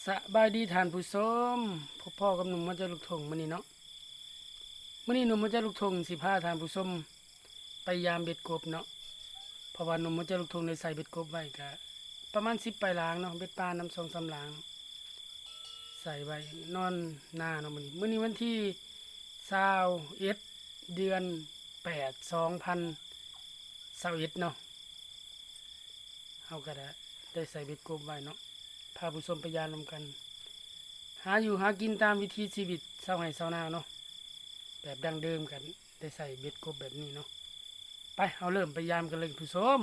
ສະບາຍດີທ່ານຜູ້ຊົມ, ພົບພໍ້ກັບໜຸ່ມຫົວໃຈລູກທົ່ງມື້ນີ້ເນາະ. ມື້ນີ້ໜຸ່ມຫົວໃຈລູກທົ່ງຊິພາທ່ານຜູ້ຊົມໄປຢາມເບັດກົບເນາະ, ເພາະວ່າໜຸ່ມຫົວໃຈລູກທົ່ງໄດ້ໃສ່ເບັດກົບໄວ້ກະປະມານສິບປາຍລາງເນາະ, ເບັດປານຳສອງສາມລາງ ໃສ່ໄວ້ນອນນາເນາະ. ມື້ນີ້ ມື້ນີ້ວັນທີຊາວເອັດ ເດືອນແປດ ສອງພັນຊາວເອັດເນາະ. ເຮົາກໍໄດ້ ໄດ້ໃສ່ເບັດກົບໄວ້ເນາະ, ພາຜູ້ຊົມໄປຢາມນຳກັນ ຫາຢູ່ຫາກິນຕາມວິຖີຊີວິດຊາວໄຮ່ຊາວນາເນາະ, ແບບດັ້ງເດີມກໍໄດ້ໃສ່ເບັດກົບແບບນີ້ເນາະ. ໄປ ເຮົາເລີ່ມໄປຢາມກັນເລີຍຜູ້ຊົມ.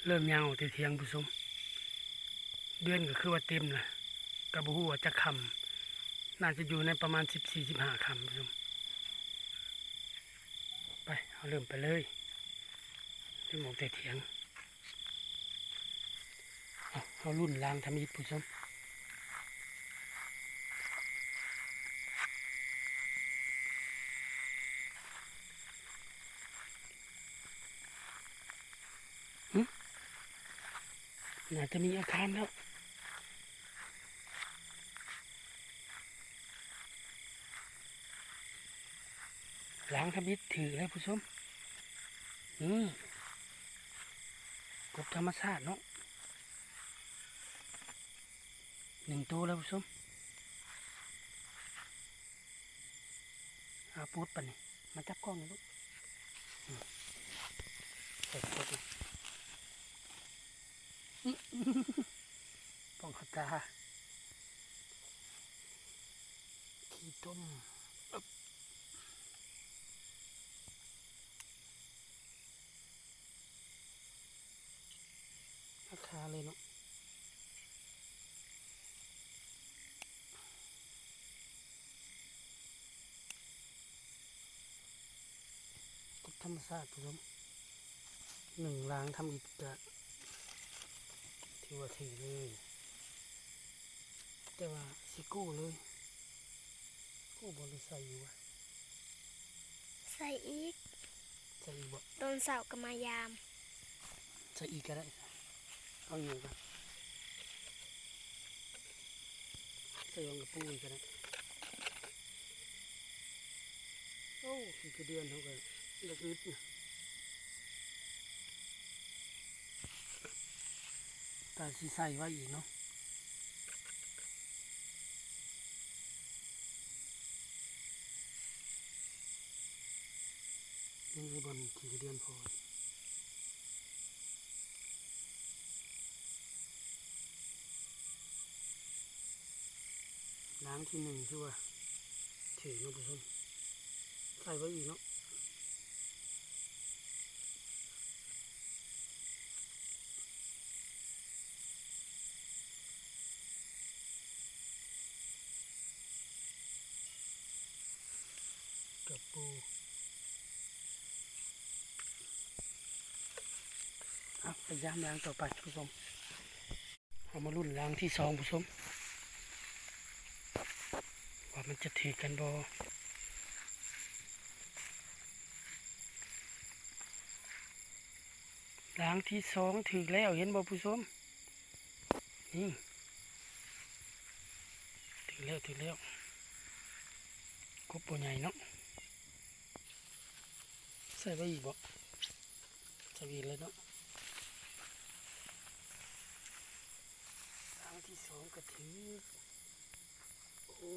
ເລີ່ມຍ່າງອອກແຕ່ຖຽງຜູ້ຊົມ, ເດືອນກໍຄືວ່າເຕັມລະ, ກໍບໍ່ຮູ້ວ່າຈັກຄ່ຳ, ໜ້າຈະຢູ່ໃນປະມານສິບສີ່ ສິບຫ້າຄ່ຳຜູ້ຊົມ. ໄປ ເຮົາເລີ່ມໄປເລີຍ, ເລີ່ມອອກແຕ່ຖຽງ. ເຮົາລຸ້ນລາງທຳອິດຜູ້ຊົມ. ຫຶ? ໜ້າຈະມີອາການແລ້ວ. ລາງທຳອິດຖືກແລ້ວຜູ້ຊົມ. ອື ກົບທຳມະຊາດເນາະ, ໜຶ່ງໂຕແລ້ວຜູ້ຊົມ. ອາ ປຸດປານນີ້ ມາຈັບກ້ອງນີ້ລູກ. ອື ໃສ່ກົບນີ້ ປ້ອງຂາຕາ ຂີ້ຕົມ. ຄາຄາເລີຍເນາະ, ກົບທຳມະຊາດພຸ້ນເນາະ. ໜຶ່ງລາງທຳອິດກະຖືວ່າຖືກເລີຍ, ແຕ່ວ່າຊິກູ້ເລີຍ. ໂອ້ ບໍ່ໄດ້ໃສ່ຢູ່ວະ. ໃສ່ອີກ. ໃສ່ອີກບໍ່? ຕອນເຊົ້າກໍມາຍາມ. ໃສ່ອີກກໍໄດ້. ເອົາຫຍັງກ່ອນ? ໃສ່ຫຍັງກະປູອີກກໍໄດ້. ໂອ້ ຂີ້ກະເດືອນເຮົາກໍເລິກອຶດນະ. ກະຊິໃສ່ໄວ້ອີກເນາະ. ຍັງມີບ່ອນຂີ້ກະເດືອນພໍ. ລາງທີໜຶ່ງຖືວ່າຖືກເນາະຜູ້ຊົມ, ໃສ່ໄວ້ອີກເນາະ. ກະປູ. ເອົາ ໄປຢາມລາງຕໍ່ໄປຜູ້ຊົມ. ເຮົາມາລຸ້ນລາງທີສອງຜູ້ຊົມ ວ່າມັນຈະຖືກກັນບໍ່. ລາງທີສອງຖືກແລ້ວ ເຫັນບໍ່ຜູ້ຊົມ? ນີ້ ຖືກແລ້ວ ຖືກແລ້ວ. ກົບບໍ່ໃຫຍ່ເນາະ. ໃສ່ໄວ້ອີກບໍ່? ໃສ່ອີກເລີຍເນາະ. ລາງທີສອງກະຖືກ. ໂອ້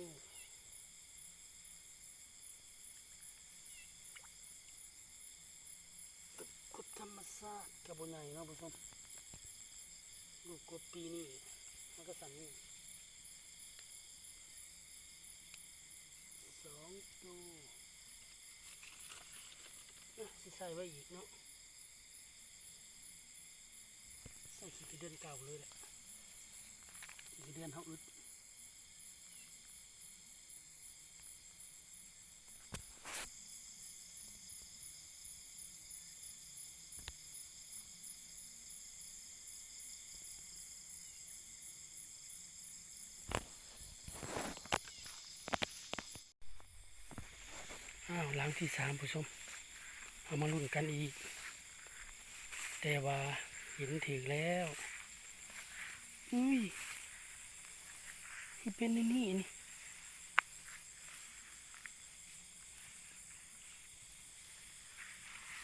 ກົບທຳມະຊາດກະບໍ່ໃຫຍ່ເນາະຜູ້ຊົມ. ລູກກົບປີນີ້ມັນກະສ່ຳນີ້ ສອງໂຕ. ນະ ຊິໃສ່ໄວ້ອີກເນາະ. ໃສ່ຂີ້ກະເດືອນເກົ່າເລີຍແຫຼະ, ຂີ້ກະເດືອນເຮົາອຶດ. ອ້າວ ຫຼັງທີສາມ ຜູ້ຊົມ, ເຮົາມາລຸ້ນກັນອີກ. ແຕ່ວ່າເຫັນຖືກແລ້ວ. ອຸ້ຍ ຄືເປັນແນວນີ້ນີ້.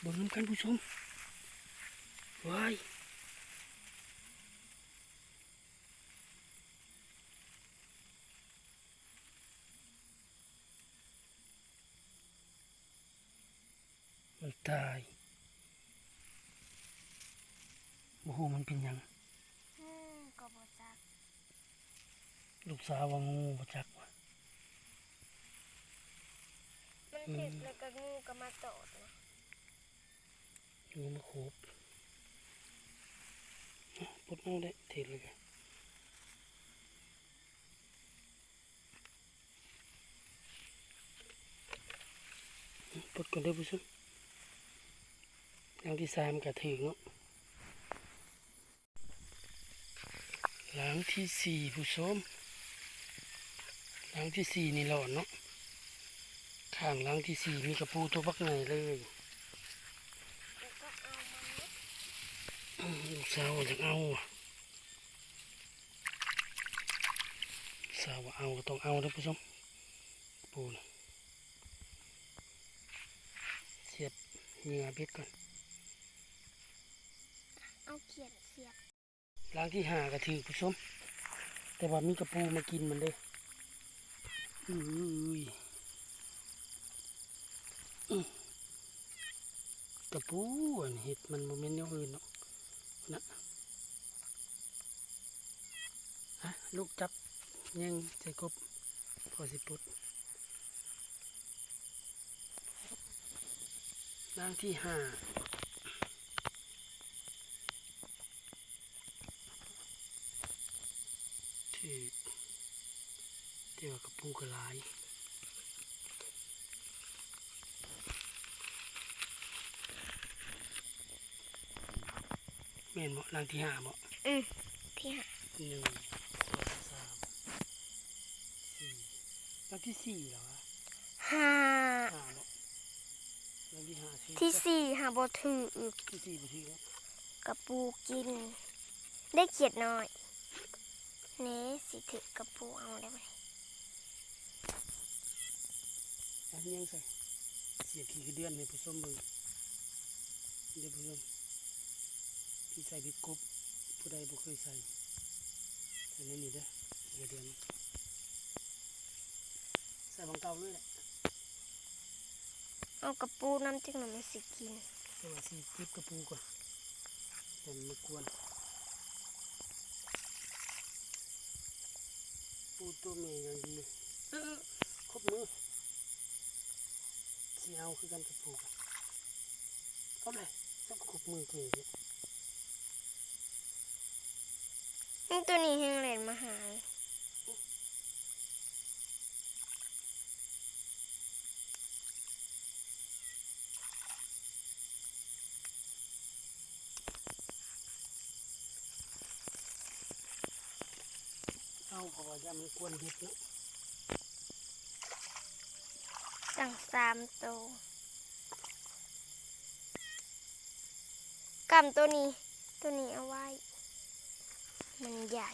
ເບິ່ງນຳກັນຜູ້ຊົມ. ວ້າຍ ມັນຕາຍ. ບໍ່ຮູ້ມັນເປັນຫຍັງ. ອືມ ກໍບໍ່ຈັກ. ລູກສາວວ່າງູບໍ່ຈັກວ່າ ມັນຖືກ ອືມ ແລ້ວກໍງູກໍມາຕອດນະ. ງູມາຂູດ. ປົດເອົາໄດ້ ຖືກແລ້ວກໍ ປົດກ່ອນເດີຜູ້ຊົມ. ຫຼັງທີສາມກໍຖືກເນາະ. ຫຼັງທີສີ່ຜູ້ຊົມ. ຫຼັງທີສີ່ນີ້ລອດເນາະ. ຂ້າງຫຼັງທີສີ່ມີກະປູຕົວບັກໃຫຍ່ເລີຍ. ລູກສາວຢາກເອົາ. ສາວວ່າເອົາກໍຕ້ອງເອົາເດີຜູ້ຊົມ. ປູນະ ສຽບເຫຍື່ອເບັດກ່ອນ. ເອົາຂຽນສຽບ. ຫຼັງທີຫ້າກໍຖືກຜູ້ຊົມ ແຕ່ວ່າມີກະປູມາກິນມັນເດ້. ອືຍ ອື ກະປູ ອັນເຫັດມັນບໍ່ແມ່ນແນວອື່ນດອກນະ. ອະ ລູກຈັບແຍງໃສ່ກົບ ພໍຊິປົດ. ຫຼັງທີຫ້າ ຖືກ ແຕ່ວ່າກະປູກໍຫຼາຍ. ແມ່ນບໍ່? ຫຼັງທີຫ້າບໍ່? ອື ທີຫ້າ. ໜຶ່ງ ສອງ ສາມ ສີ່. ຫຼັງທີສີ່ແລ້ວຫວາ? ຫ້າ. ຫ້າບໍ່? ຫຼັງທີຫ້າຖືກ. ທີສີ່ຫາບໍ່ຖືກ. ທີສີ່ບໍ່ຖືກແລ້ວ. ກະປູກິນ ເດັກຂຽດນ້ອຍ. ແນ່ ຊິຖືກກະປູເອົາແລ້ວ. ອັນຍັງໃສ່ ສຽບຂີ້ກະເດືອນໃຫ້ຜູ້ຊົມເບິ່ງເດີຜູ້ຊົມ. ທີ່ໃສ່ເບັດກົບ ຜູ້ໃດບໍ່ເຄີຍໃສ່ ໃສ່ໃນນີ້ເດີ ຂີ້ກະເດືອນ. ໃສ່ບາງເກົ່າເລີຍແຫຼະ. ເອົາກະປູນຳ ຈັກໜ່ອຍມັນຊິກິນ. ແຕ່ວ່າຊິເກັບກະປູກ່ອນ ຢ່າມັນມາກວນ. ປູຕົວແມ່ຢ່າງດີ. ເອີ ຄົບມື. ຊິເອົາຄືກັນກັບປູ. ຄົບເລີຍ. ຈັບຄົບມືເກັ່ງເດ. ອື ໂຕນີ້ແຮ່ງແລ່ນມາຫາ. ເອົາ ເພາະວ່າຢ້ານມັນກວນເບັດເນາະ. ຕັ້ງສາມໂຕ. ກຳໂຕນີ້ ໂຕນີ້ເອົາໄວ້ ມັນໃຫຍ່.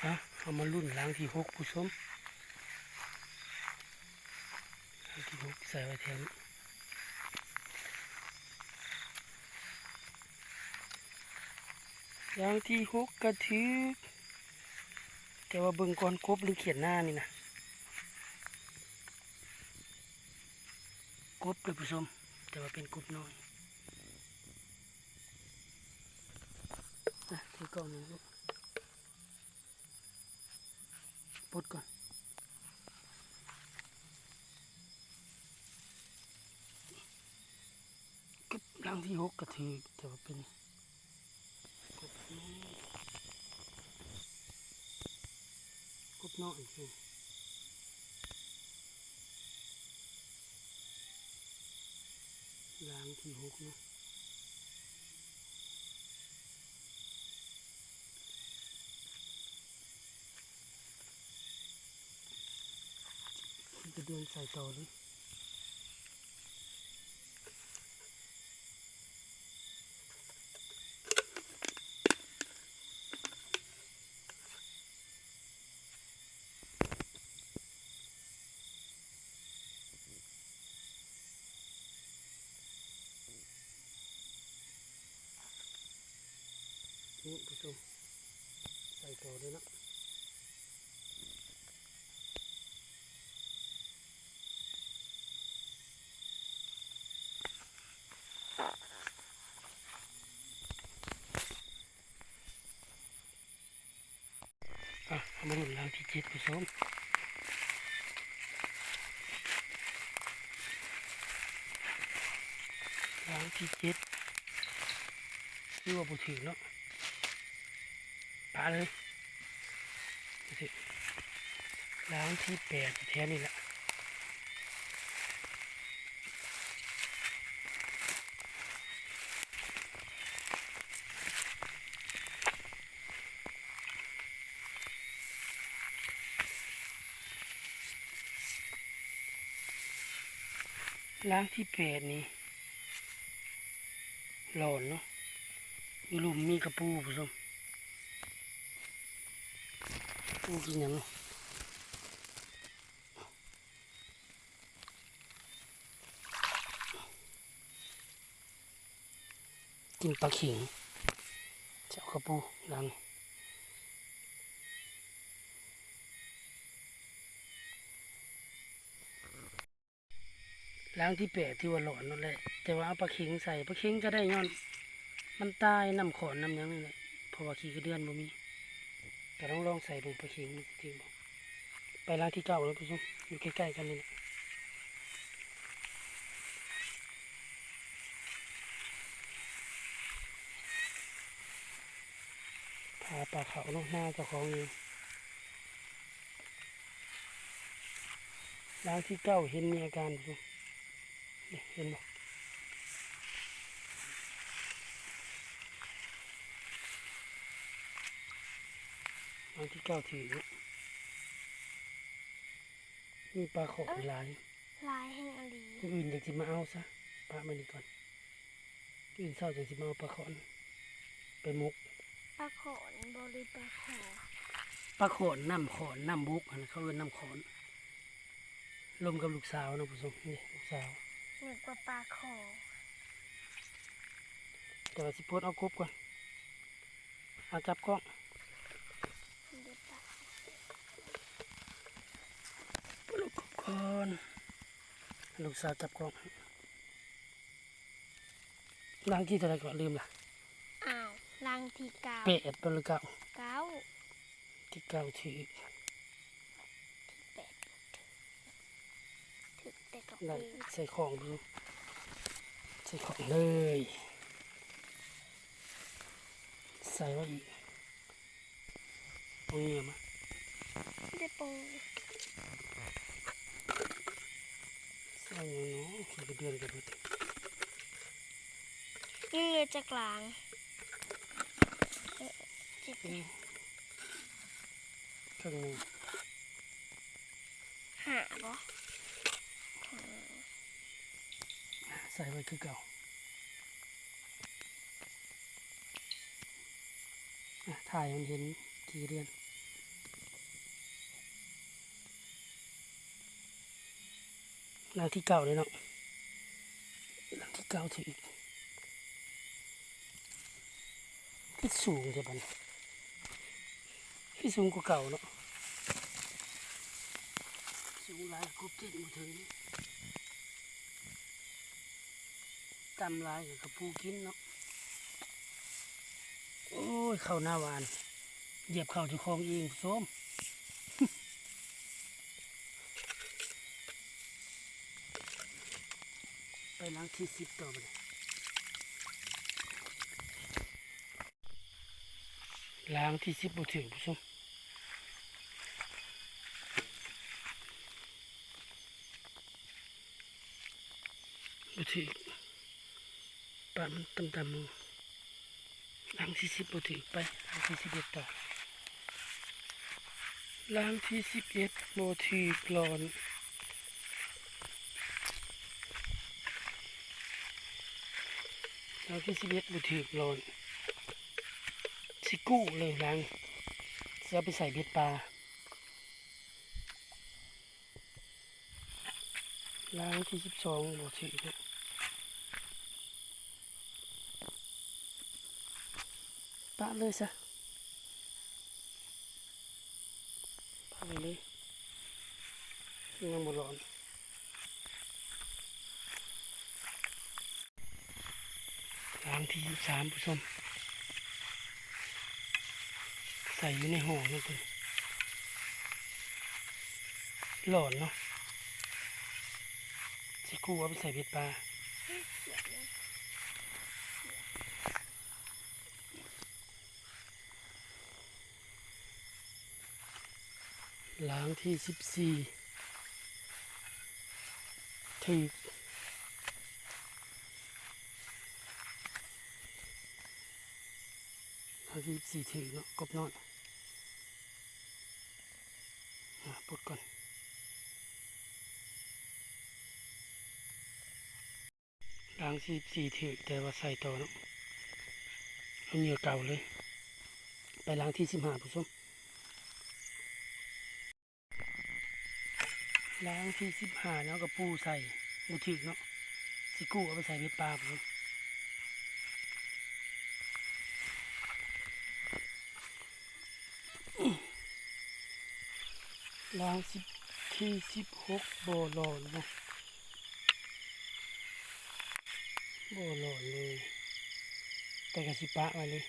ຮະ ເຮົາມາລຸ້ນຫຼັງທີຫົກ ຜູ້ຊົມ. ຫຼັງທີຫົກໃສ່ໄວ້ແຖວນີ້. ຫຼັງທີຫົກກະຖືກ ແຕ່ວ່າເບິ່ງກ່ອນ ກົບຫຼືຂຽດໜ້ານີ້ນະ. ກົບເດີຜູ້ຊົມ ແຕ່ວ່າເປັນກົບນ້ອຍ. ນະ ຖືກ້ອງໜຶ່ງລູກ. ປົດກ່ອນ. ກັບຫຼັງທີຫົກກະຖືກ ແຕ່ວ່າເປັນກົບນ້ອຍ ກົບນ້ອຍ. ຫຼັງທີຫົກເນາະ. ກະເດືອນໃສ່ຕໍ່ເລີຍ. ນີ້ຜູ້ຊົມ ໃສ່ຕໍ່ເລີຍເນາະ. ອ່ະ ເຮົາມາລຸ້ນຫຼັງທີເຈັດ ຜູ້ຊົມ. ຫຼັງທີເຈັດ ຄືວ່າບໍ່ຖືກເນາະ. ປະເລີຍ. ຫຼັງທີແປດ ແຖວນີ້ແຫຼະ. ຫຼັງທີແປດນີ້ຫຼອນເນາະ, ຢູ່ລຸ່ມມີກະປູ ຜູ້ຊົມ. ປູກິນຫຍັງເນາະ? ກິນປາເຂັງ ເຈົ້າກະປູ. ຫຼັງ ຫຼັງທີແປດ ຖືວ່າຫຼອນໂລດແຫຼະ, ແຕ່ວ່າເອົາປາເຂັງໃສ່, ປາເຂັງກະໄດ້ ຍ້ອນມັນຕາຍນ້ຳຂອນນ້ຳຫຍັງນີ້ແຫຼະ, ເພາະວ່າຂີ້ກະເດືອນບໍ່ມີ. ກະລອງ ລອງໃສ່ເບິ່ງປາເຂັງມັນຊິຖືກບໍ່. ໄປຫຼັງທີເກົ້າເລີຍ ຜູ້ຊົມ, ຢູ່ໃກ້ໆກັນນີ້ແຫຼະ. ພາປາເຂົ້າເນາະ, ນາເຈົ້າຂອງຢູ່. ຫຼັງທີເກົ້າ ເຫັນມີອາການ ເຫັນບໍ່? ຫຼັງທີເກົ້າ ຖືກເນາະ, ມີປາຂອນຫຼາຍ. ຫຼາຍແຮງອີ່ຫຼີ. ມື້ອື່ນຈັ່ງຊິມາເອົາຊະ, ປະໄວ້ນີ້ກ່ອນ. ຕື່ນເຊົ້າຈັ່ງຊິມາເອົາປາຂອນໄປໝົກ. ປາຂອນບໍ່ ຫຼືປາຂໍ? ປາຂອນນ້ຳຂອນ ນ້ຳບົກຫັ້ນນະ ເຂົາເອີ້ນນ້ຳຂອນ. ລົມກັບລູກສາວເນາະ ຜູ້ຊົມ, ນີ້ລູກສາວ. ນຶກວ່າປາຂໍ. ແຕ່ວ່າຊິປົດເອົາກົບກ່ອນ. ເອົາ ຈັບກ້ອງ. ປົດເອົາກົບກ່ອນ. ລູກສາວຈັບກ້ອງ. ຫຼັງທີເທົ່າໃດກໍລືມລະ. ອ້າວ ຫຼັງທີເກົ້າ. ແປດບໍ່ ຫຼືເກົ້າ? ເກົ້າ. ທີເກົ້າຖືກ. ທີແປດບໍ່ຖືກ. ຖືກແຕ່ກັບ ໄດ້ ໃສ່ຂອງເບິ່ງ. ໃສ່ຂອງເລີຍ. ໃສ່ໄວ້ອີກ. ໂອ້ຍ ມາ ໄດ້ໂປງ. ໃສ່ຫຍັງເນາະ ຂີ້ກະເດືອນກະເບິດ. ຍັງເຫຼືອຈັກຫຼັງ? ເອີ ເຈັດ ເຄິ່ງໜຶ່ງ. ຫ້າບໍ່? ໃສ່ໄວ້ຄືເກົ່າ. ອ່ະ ຖ່າຍໃຫ້ມັນເຫັນ ທີ່ເຮືອນ ຫຼັງທີເກົ້າເດ້ເນາະ. ຫຼັງທີເກົ້າຖືກ. ຄືສູງແທ້ບັດນີ້ ຄືສູງກວ່າເກົ່າເນາະ. ສູງຫຼາຍ ກົບເຈັດບໍ່ເຖິງ. ຕ່ຳຫຼາຍກະກະປູກິນເນາະ. ໂອ້ຍ ເຂົ້ານາຫວານ ຢຽບເຂົ້າເຈົ້າຂອງເອງ ຜູ້ຊົມ. ໄປຫຼັງທີສິບຕໍ່ບັດນີ້. ຫຼັງທີສິບບໍ່ຖືກ ຜູ້ຊົມ ບໍ່ຖືກ. ປະມັນຕ່ຳໆ ຫຼັງທີສິບບໍ່ຖືກ. ໄປຫຼັງທີສິບເອັດຕໍ່. ຫຼັງທີສິບເອັດບໍ່ຖືກຫຼອນ. ຫຼັງທີສິບເອັດບໍ່ຖືກຫຼອນ. ຊິກູ້ເລີຍຫຼັງ ຊິເອົາໄປໃສ່ເບັດປາ. ຫຼັງທີສິບສອງບໍ່ຖືກ. ປະເລີຍຊະ ປະໄປເລີຍ ຍັງບໍ່ຫຼອນ. ຫຼັງທີສິບສາມ ຜູ້ຊົມ ໃສ່ຢູ່ໃນຫ້ອງນັ້ນພຸ້ນ ຫຼອນເນາະ ຊິກູ້ເອົາໄປໃສ່ເບັດປາ. ຫຼັງທີສິບສີ່ ຖືກ ຫຼັງທີສິບສີ່ ຖືກເນາະ ກົບນ້ອຍ. ອ່າ ປົດກ່ອນ. ຫຼັງທີສິບສີ່ ຖືກ ແຕ່ວ່າໃສ່ຕໍ່ເນາະ ເອົາເຫຍື່ອເກົ່າເລີຍ. ໄປຫຼັງທີສິບຫ້າ ຜູ້ຊົມ ຫຼັງທີສິບຫ້າ ເຮົາກະປູໃສ່ ບໍ່ຖືກເນາະ ຊິກູ້ເອົາໄປໃສ່ເບັດປາພຸ້ນ. ຫຼັງທີສິບຫົກ ບໍ່ຫຼອນເນາະ ບໍ່ຫຼອນເລີຍ ແຕ່ກະຊິປະໄວ້ເລີຍ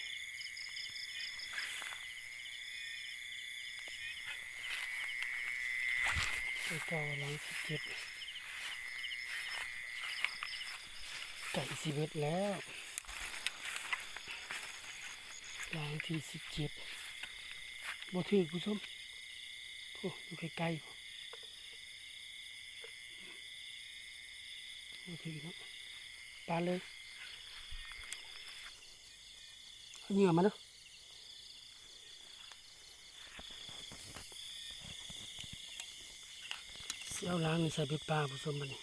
ຄືເກົ່າ. ຫຼັງທີສິບເຈັດ ໃກ້ຊິເບິດແລ້ວ ຫຼັງທີສິບເຈັດ ບໍ່ຖືກ ຜູ້ຊົມ ໂອ້ ຢູ່ໃກ້ໆ ບໍ່ຖືກເນາະ ປະເລີຍ ເອົາເຫຍື່ອມາເດີ້. ຊິເອົາຫຼັງນີ້ໃສ່ເບັດປາ ຜູ້ຊົມ ບາດນີ້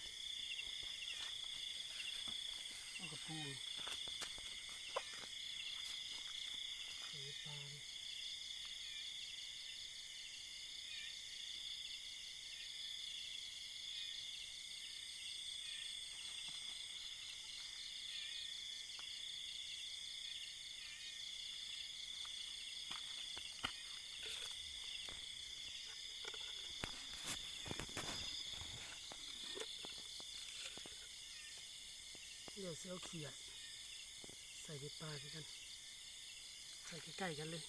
ເອົາກະປູໃສ່ເບັດປາ. ດຽວຊິເອົາຂຽດໃສ່ເບັດປາຄືກັນ ໃສ່ໃກ້ໆ ກັນເລີຍ.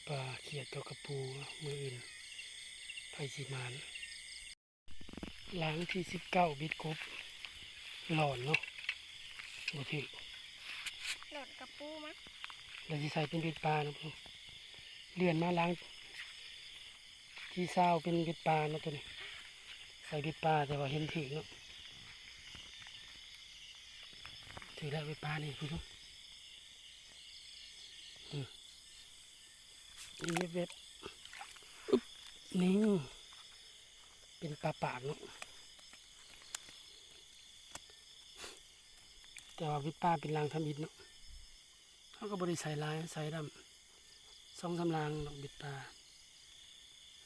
ປາຂຽດກັບກະປູ ມື້ອື່ນໃຜຊິໝານ. ຫຼັງທີສິບເກົ້າ ເບັດກົບ ຫຼອນເນາະ ບໍ່ຖືກ ຫຼອນກະປູມາ ແລ້ວຊິໃສ່ເປັນເບັດປາເນາະ. ເລື່ອນມາຫຼັງທີຊາວ ເປັນເບັດປາເນາະ ໂຕນີ້ ໃສ່ເບັດປາ ແຕ່ວ່າເຫັນຖືກເນາະ ຖືກແລ້ວເບັດປານີ້ ຜູ້ຊົມ ອືມ ນີ້ແວບໆ ອຶບ ນີ້ ເປັນປາປາກເນາະ ແຕ່ວ່າເບັດປາເປັນຫຼັງທຳອິດເນາະ ເຮົາກະບໍ່ໄດ້ໃສ່ຫຼາຍ ໃສ່ດຳ ສອງສາມຫຼັງເນາະ ເບັດປາ.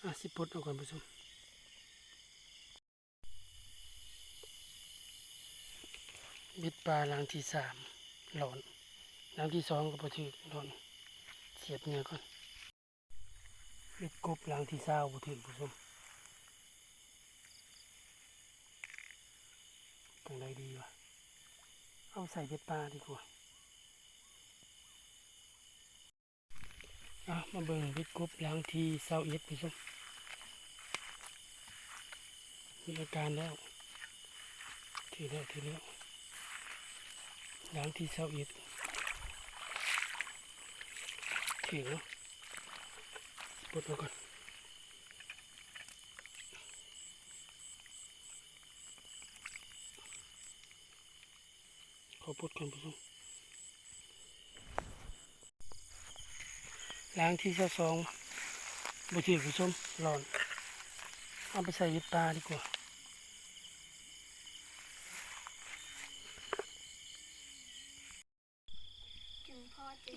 ອາ ຊິປົດເອົາກ່ອນ ຜູ້ຊົມ. ເບັດປາຫຼັງທີສາມ ຫຼອນ ຫຼັງທີສອງກະບໍ່ຖືກ ຫຼອນ ສຽບເຫຍື່ອກ່ອນ. ເບັດກົບຫຼັງທີຊາວ ບໍ່ຖືກ ຜູ້ຊົມ ຈັ່ງໃດດີວະ ເອົາໃສ່ເບັດປາດີກວ່າ. ອາ ມາເບິ່ງເບັດກົບຫຼັງທີຊາວເອັດ ຜູ້ຊົມ ມີອາການແລ້ວ ຖືກແລ້ວ ຖືກແລ້ວ ຫຼັງທີຊາວເອັດ ຖືກເນາະ ປົດເອົາກ່ອນ ຂໍປົດກ່ອນ ຜູ້ຊົມ. ຫຼັງທີຊາວສອງ ບໍ່ຖືກ ຜູ້ຊົມ ຫຼອນ ເອົາໄປໃສ່ເບັດປາດີກວ່າ.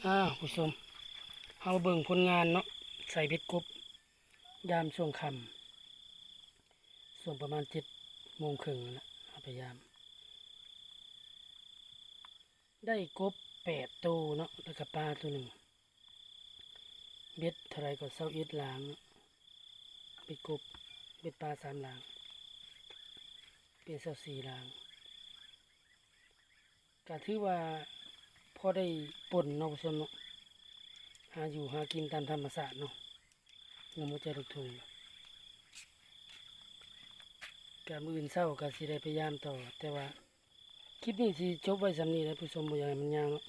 ອ້າວ ຜູ້ຊົມ ເຮົາເບິ່ງຜົນງານເນາະ ໃສ່ເບັດກົບ ຍາມຊ່ວງຄ່ຳ ຊ່ວງປະມານເຈັດໂມງເຄິ່ງນັ້ນແຫຼະ ເຮົາໄປຍາມ ໄດ້ກົບແປດໂຕເນາະ ແລ້ວກະປາໂຕໜຶ່ງ ເບັດເທົ່າໃດກໍຊາວເອັດລາງເນາະ ເບັດກົບ ເບັດປາສາມລາງ ເປັນຊາວສີ່ລາງ ກະຖືວ່າພໍໄດ້ປົ່ນເນາະ ຜູ້ຊົມເນາະ ຫາຢູ່ຫາກິນຕາມທຳມະຊາດເນາະ ໜຸ່ມຫົວໃຈລູກທົ່ງ ກະມື້ອື່ນເຊົ້າກະຊິໄດ້ໄປຍາມຕໍ່ ແຕ່ວ່າຄລິບນີ້ຊິຈົບໄວ້ສ່ຳນີ້ແຫຼະຜູ້ຊົມ ບໍ່ຢາກໃຫ້ມັນຍາວເນາະ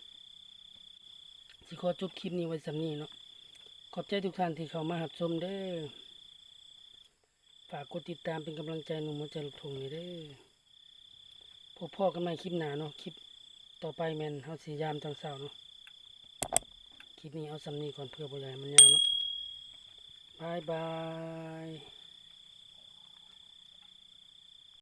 ຊິຂໍຈົບຄລິບນີ້ໄວ້ສ່ຳນີ້ເນາະ ຂອບໃຈທຸກທ່ານທີ່ເຂົ້າມາຮັບຊົມເດີ້ ຝາກກົດຕິດຕາມເປັນກຳລັງໃຈໜຸ່ມຫົວໃຈລູກທົ່ງນີ້ເດີ້ ພົບພໍ້ກັນໃໝ່ຄລິບໜ້າເນາະ ຄລິບຕໍ່ໄປແມ່ນເຮົາຊິຍາມຕອນເຊົ້າເນາະ ຄລິບນີ້ເອົາສ່ຳນີ້ກ່ອນ ເພື່ອບໍ່ຢາກໃຫ້ມັນຍາວເນາະ ບາຍບາຍ.